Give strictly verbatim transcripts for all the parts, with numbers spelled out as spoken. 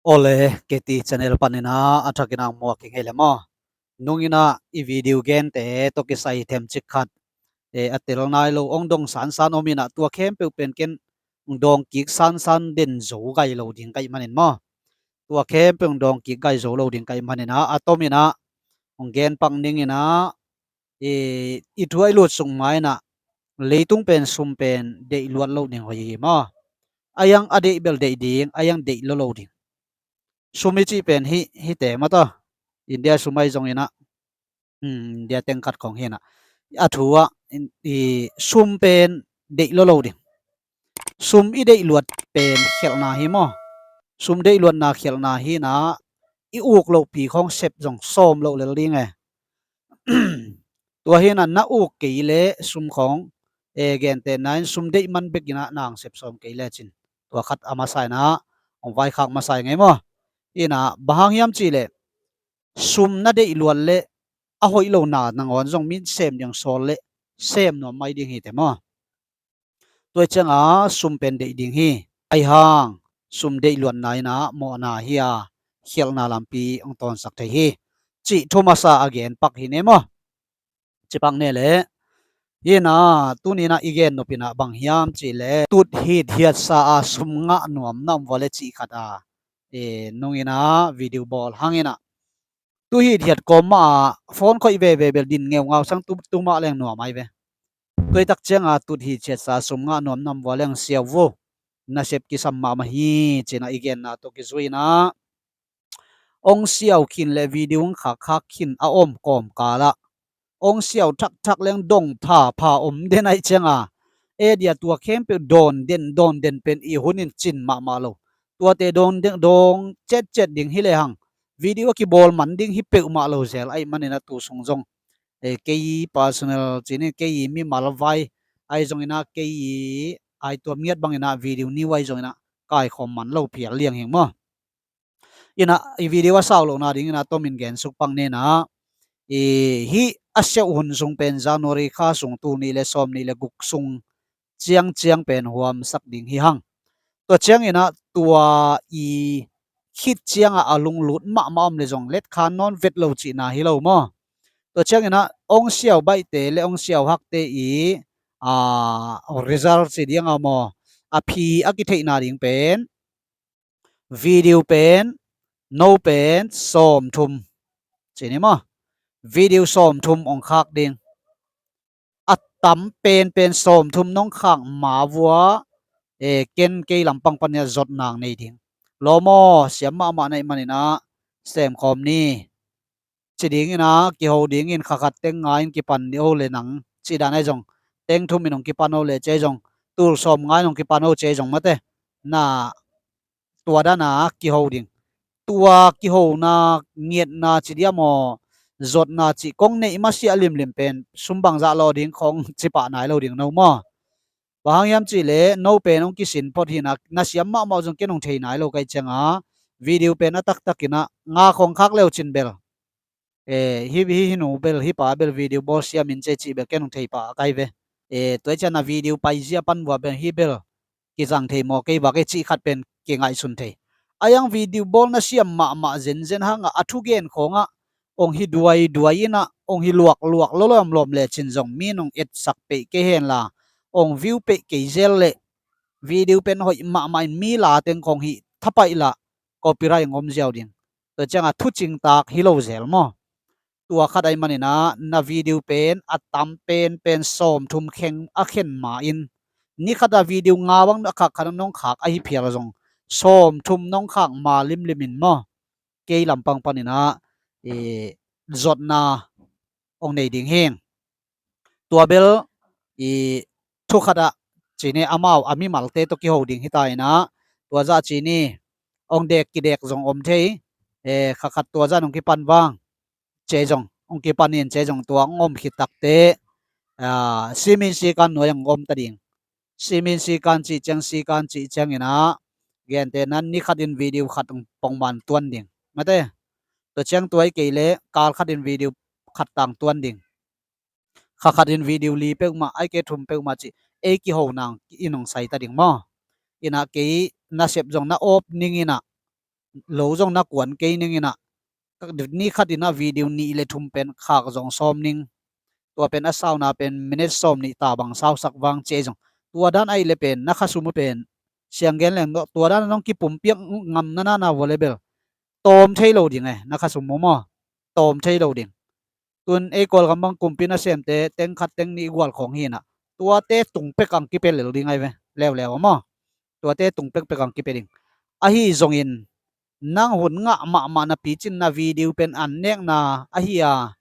Awle, K T channel panin ah a thakin ah muak hi ngei le maw? Nung in ah i video gente tawh kisai themcik khat, eh, a tel nai lo, hong dong sansan om in ah, tua khempeuh pen ken hong dawng kik sansan den zo gai lo ding ka hih manin maw? Tua khempeuh hong dawng kik gai zo lo ding ka hih manin ah, a tom in ah hong gen pak ning in ah, i, i thu a i lut sung ma in ah, leitung pen sum pen deih luat lo ding hoih hi maw? A iang a deih bel deih ding, a iang deih lo lo ding. Sum i cih pen hih, hihte maw taw. India sum ahi zong in ah, hmm, India teng khat khong hi in ah, a thu ah, in, i sum pen deih lo lo ding. Sum i deih luat pen khialhna hi maw? Sum deih luatna khialhna hi in ah, i uk lohpi khong sep zong sawm loh lel ding e. Tua hi in ah na uk kei le sum khong, eh, gentehna in sum deih man bek in ah nang sep sawm kei le cin, tua khat a masa in ah hong vaikhak masa hi ngei maw? Hi in ah bang hang hiam cih leh sum na deih luat le a hoih lo na nangawn zong min sem ding sawl le sem nuam mai ding hi te maw? Tua hi ciangah sum pen deih ding hi. Ahi hang sum deih luatna in ah mawhna hi a, khialhna lampi hong tawnsak thei hi, cih thu masa a gen pak hi ne maw? Ci pak ne le. Hi in ah tuni in ah i gen nop in ah bang hiam cih leh, tut hithiatsa a sum ngah nuam na om vua le cih khat a, eh, nung in ah video bawl hang in ah, tut hithiat kawm mah a phone khoih veve bel din ngeungau sang tu, tu mah leng nuam ai ve. Tua hi tak ciangah tut hithiatsa sum ngah nuam na om vua leng siau vo. Nasep kisam mahmah hi, ci in ah i genna tawh kizui in ah, hong siau khin le video hong khakkhak khin a om kawmkal ah hong siau thakthak leng dong phapha om den ahih ciangah, eh, dia tua khempeuh dawn den, dawn den pen i hun in cin mahmah lo. Tuate dawn den, dawng cetcet ding hi lehang video a kibawl man ding hi peuhmah lo zel ahih manin ah tu sung zong, eh, kei personal ci ni, kei mimal vai ahi zong in ah, kei ai tuam ngiat bang in ah video niu ahi zong in ah kaikhawm man lo phial liang hi ing maw? In ah i video a sau lohna ding in ah tomin gen suk pak ni in ah, i hih a siau hun sung pen January kha sung tul nih le sawm nih le guk sung ciangciang pen huamsak ding hi hang. Tua ciangin ah tua i khit ciangah a lunglut mahmah om le zong letkhan nawn vet lo cihna hi lo maw? Tua ciangin ah hong siau baihte le hong siau hakte i, a, result ci ding a maw, a phi a kitheihna ding pen video pen, no pen sawmthum ci ni maw? Video sawmthum hong khak ding. A tam penpen sawmthum nong khak ma vua, eh, ken kei lampang pan in ah zotna hong nei ding. Lawm aw, siam mahmah na hih manin ah semkhawm ni, ci ding in ah kiho ding in, kha khat teng nga in kipan ni o le nang cih dan ahi zong, teng thum in hong kipan o le ci ahi zong, tul sawm nga in hong kipan o ci ahi zong mate, na tua dan a kiho ding. Tua kihona ngiatna ci diam aw, zotna cih kong neih masiah limlim pen sum bangzah lawh ding khong ci pah nai lo ding no maw? Bang hang hiam cih leh no pen hong kisin phot hi in ah, na siam mahmah uh zong ken hong thei nai lo ka hih ciangah video pen a taktak in ah nga khong khak le uh cin bel, eh, hih, hih, hih nu bel, hih pa bel video bawl siam in ci, cih bel ken hong thei pah ka hi ve. Eh, tua hi ciangah video paizia pan vua bel, hih bel kizang thei maw, kei vak e cih khat pen kingaihsun thei. A iang video bawlna siam mahmah zenzen hangah a thugen khawngah hong hi duaiduai in ah, hong hi luakluak lawlawm lawm lecin zong mi in hong etsak peih kei hen la, hong view peih kei zel leh video pen hoih mahmah in mi la teng khawng hih thapaih lah copyright hong om ziau ding. Tua ciangah thucingtak hi lo zel maw? Tua khat ahih manin ah na video pen a tam penpen sawmthum kheng a khen ma in, ni khat a video nga bang a khak khat nong khak ahi phial zong sawmthum nong khak ma limlim in maw, kei lampang panin ah, eh, zotna hong nei ding hi ing. Tua bel i thu khat ah ci ni, amau a mimalte tawh kiho ding hi ta in ah, tua zah ci ni, hong dek kidek zong om thei, eh, kha khat tua zah in hong kipan vang ci zong, hong kipan in ci zong, tua hong om khit takte, ah, simin sikan nuai hong om ta ding. Simin sikan cih ciang, sikan cih ciangin ah, gentehna in ni khat in video khat hong pongman tuan ding mate. Tua ciang tua hi kei leh kal khat in video khat tang tuan ding. Kha khat in video li peuhmah, ahih kei leh thum peuhmah cih, ei kiho nang in hong sai ta ding maw? In ah kei nasep zong na awp ning in ah, lo zong na kuan kei ning inah, ni khat inah video nih le thum pen khak zong sawm ning. Tua pen a sauna pen minute sawm nih ta bang sausak vang ci ei zong, tua dan ahih le pen na khasum uh pen siang gen leng tua dan a nong kipumpiak ngam na na na vua le bel tawm thei lo ding e, na khasum uh maw, tawm thei lo ding. Tun ei Kawlgam bang kumpi nasemte teng khat teng nih gual khawng hi inah, tuate tung pek ang kipia lel ding ahi ve, leuleu a maw. Tuate tung pekpek ang kipia ding. Ahi zongin nang hun ngah mahmah napi cin na video pen an nekna ahi a,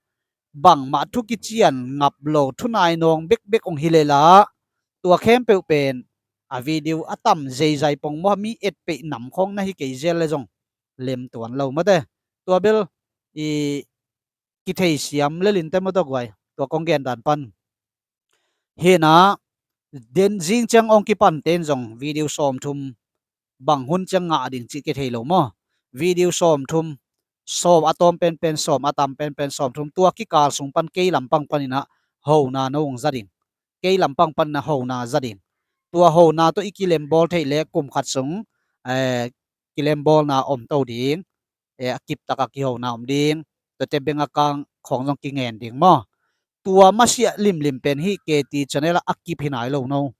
bangmah thu kician ngap lo, thu nai nawng bekbek hong hi lela, tua khempeuh pen a video a tam zeizai pong maw, mi et peih nam khawng na hi kei zel le zong lem tuan lo mate. Tua bel i kitheisiam lelin te maw tawh guai, tua kong gen dan pan. Hi inah, den zing ciang hong kipan ten zong video sawm thum bang hun ciang ngah ding cih kithei lo maw. Video sawm thum, sawm a tawm penpen, sawm a tam penpen, sawm thum, tua kikal sung pan kei lampang pan inah hona no hong za ding. Kei lampang pan inah hona za ding. Tua hona tawh i kilembawl theih le kum khat sung, eh, kilembawlna om to ding. Eh, a kip taka kihona om ding. Tuate beng a kang khawng zong kingen ding maw. Tua masiah limlim pen hih K T channel ah a kip hi nai lo no.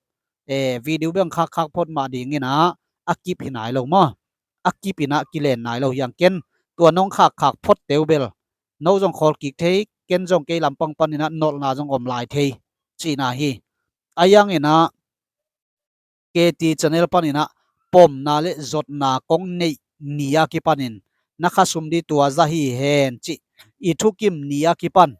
Eh, video beng khakkhak phot mah ding inah a kip hi nai lo maw. A kip inah kilen nai lo hi ang. Ken tua nong khakkhak phot teu bel no zong khawl kik thei, ken zong kei lampang pan inah nolhna zong om lai thei cihna hi. A yang inah K T channel pan inah pomna le zotna kong neih ni a kipanin na khasum di tua za hi hen cih i thukim ni a kipan,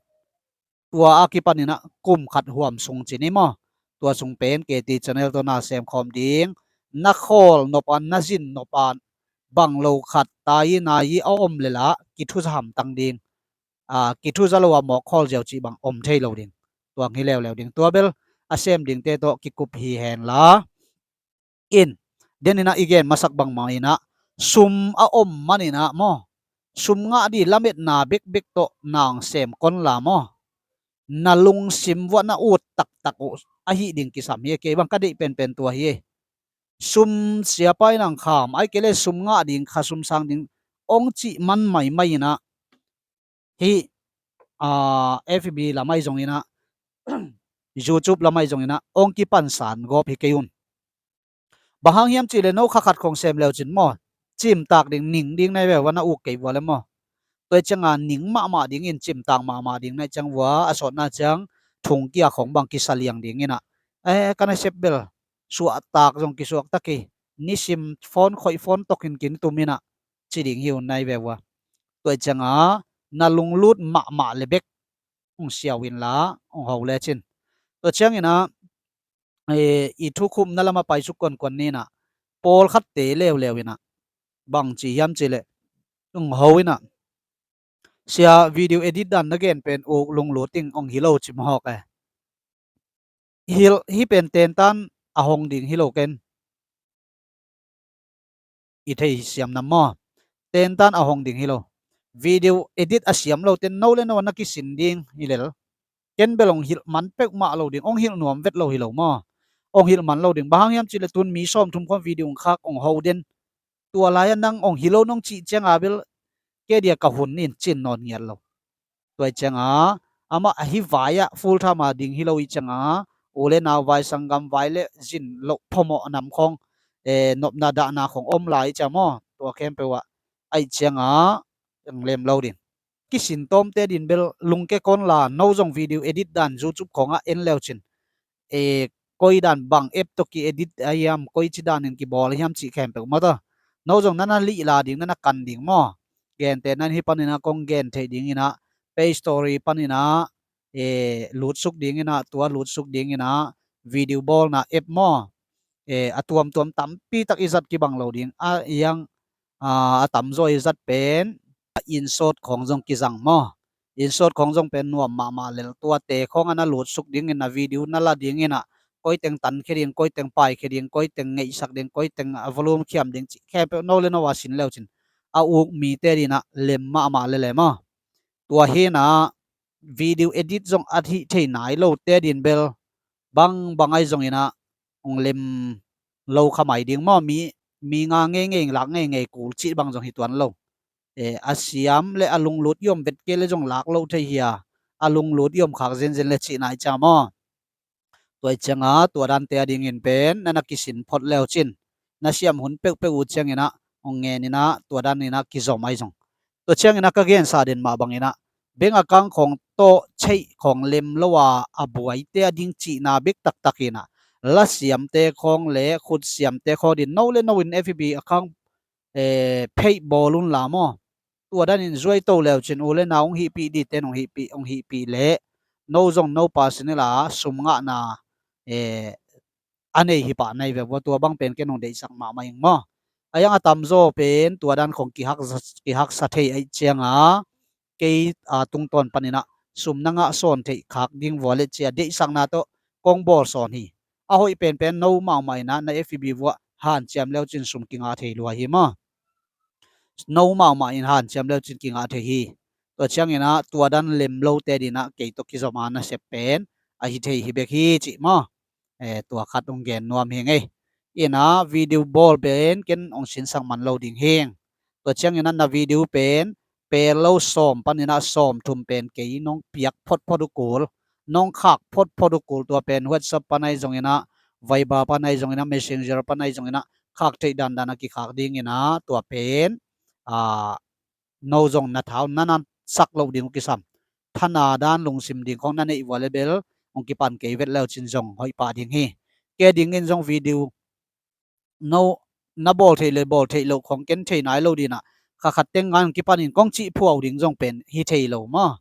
tua a kipan inah kum khat huam sung ci ni maw. Tua sung pen K T channel tawh na semkhawm ding, na khawl nop a, na zin nop a, bang lo khat tai nai a om lela kithuza hamtang ding. A, kithuza lo a mawk khawl ziau cih bang om thei lo ding. Tua hi leuleu ding. Tua bel a sem dingte tawh kikup hi hen la. In, den inah i gen masak bangmah inah sum a om man inah maw, sum ngah di lametna bekbek tawh nang sem kon la maw. Na lungsim vuah na ut taktak uh ahi ding kisam hi. Kei bang ka deih penpen tua hi. Sum siapa inah kham ai kei le sum ngah ding, khasum sang ding hong cih man maimai inah hih, ah, F B lam ahi zong inah, YouTube lam ahi zong inah hong kipansan gawp hi kei un. Bang hang hiam cih le no kha khat khawng sem leu cin maw, cimtak ding, ning ding na hi ve ua, na uk kei vua le maw. Tua hi cianga ning mahmah dingin, cimtak mahmah ding na hi ciang vua, a sawtna ciang thungkia khawng bang kisa liang ding inah, eh, ka nasep bel suahtak zong kisuakta kei, nisim phone khoih phone tokin kin tum inah ci ding hi un na hi ve ua. Tua hi cianga na lunglut mahmah le bek hong siau inla hong ho lecin. Tua ciang inah, eh, i thukhupna lamah paisuk kuankuan ni inah, pawlkhatte leuleu inah bang ci hiam cih leh hong ho inah, sia, video edit dan na gen pen uk lunglut ding hong hi lo ci mawk e. Hilh, hih pen tentan a hong ding hi lo ken. I theisiam nam maw? Tentan a hong ding hi lo. Video edit a siam lo ten no le no na kisin ding hi lel. Ken bel hong hilh man peuhmah lo ding, hong hilh nuam vet lo hi lo maw? Hong hilh man lo ding. Bang hang hiam cih le tun mi sawm thum khawng video hong khak hong ho den. Tua lai-ah nang hong hi lo nong cih cianga bel kei dia ka hun in cin nawn ngiat lo. Tua hi cianga amah ahi vai-ah full time a ding hi lo hi cianga, u le nau vai, sanggam vai le zin loh phamawh nam khawng, eh, nopna dahna khawng om lai hi ciang maw? Tua khempeuh ah ahi cianga hong lem lo ding. Kisin tawmte din bel lungke kon la, no zong video edit dan YouTube khawngah en leu cin, eh, koi dan bang app tawh ki-edit ahi hiam, koi ci danin kibawl ahi hiam cih khempeuh maw taw. No zong nana lihla ding, nana kan ding maw? Gentehna in hih paninah kong gen theih dinginah Play Store paninah, eh, lutsuk dinginah, tua lutsuk dinginah video bawlna app maw, eh, a tuamtuam tampitak i zat kibang lo ding. A, i ang, a, a tamzaw i zat pen InShot khawng zong kizang maw? InShot khawng zong pen nuam mahmah lel. Tuate khawngah na lutsuk dingin, na video na la dinginah, koiteng tankhia ding, koiteng paikhia ding, koiteng ngeihsak ding, koiteng a volume khiam ding cih khempeuh no le no a sin leu cin, a uk mite dinah lem mahmah lel e maw? Tua hinah video edit zong a hih thei nai lote din bel bangbang ahi zonginah hong lem lo kha mai ding maw? Mi mi nga ngeingei, lak ngeingei kul cih bang zong hi tuan lo. A siam le a lunglut i om vet kei le zong lak lo thei hi a, a lunglut i om khak zenzen le cihna i ciam aw. Tua i cianga tua dante a dingin pen na na kisin phot leu cin, na siam hun peuhpeuh uh cianginah hong ngeninah tua daninah kizom ahi zong. Tua cianginah ka gensa den mah banginah beng a kang khong tawh cheih khong lem lo a, a buaite a ding cihna bek taktakinah lasiamte khong le khutsiamte khong din no le no in F B a kang pheih bawl un la maw. Tua danin zuaito leu cin u le nau hong hihpih dite hong hihpih, hong hihpih leh no zong no pasinila sum ngahna a nei hi pah nai ve vua, tua bang pen ken hong deihsak mahmah ing maw. A yang a tamzaw pen tua dan khong kihaksa thei aih cianga kei a tungtawn paninah sum na ngah sawn theih khak ding vua le cia deihsakna tawh kong bawl sawn hi. A hoih penpen no mahmah inah na F B vuah hanciam leu cin sum kingah thei lua hi maw. No mahmah in hanciam leu cin kingah thei hi. Tua cianginah tua dan lem lote dinah kei tawh kizom a nasep pen ahi thei hi bek hi cih maw. Tua khat hong gen nuam hi ngei. Inah video bawl pen ken hong sinsak man lo ding hing. Tua cianginah na video pen pel lo sawm paninah sawm thum pen kei nong piak photphot uh kul, nong khak photphot uh kul, tua pen WhatsApp pan ahi zonginah, Viber pan ahi zonginah, Messenger pan ahi zonginah khak theih dandan a kikhak dinginah tua pen no zong na thau na na sak loh ding uh kisam. Thana dan lungsim ding khong na neih vua le bel hong kipan kei vet leu cin zong hoih pah ding hi. Kei dingin zong video no na bawl theih le bawl theih loh khong ken thei nai lo dinah kha khat teng ngan kipanin kong cih phuau ding zong pen hi thei lo maw.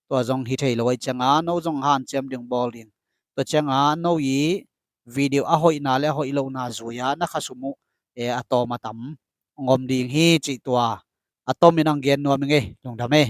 Tua zong hi thei lo aih cianga no zong hanciam ding bawl ding. Tua cianga no i video a hoihna le a hoih lohna zui-a na khasum uh a tawm a tam ngom ding hi cih tua a tomin ang gen nuam i ngei. Lungdam e.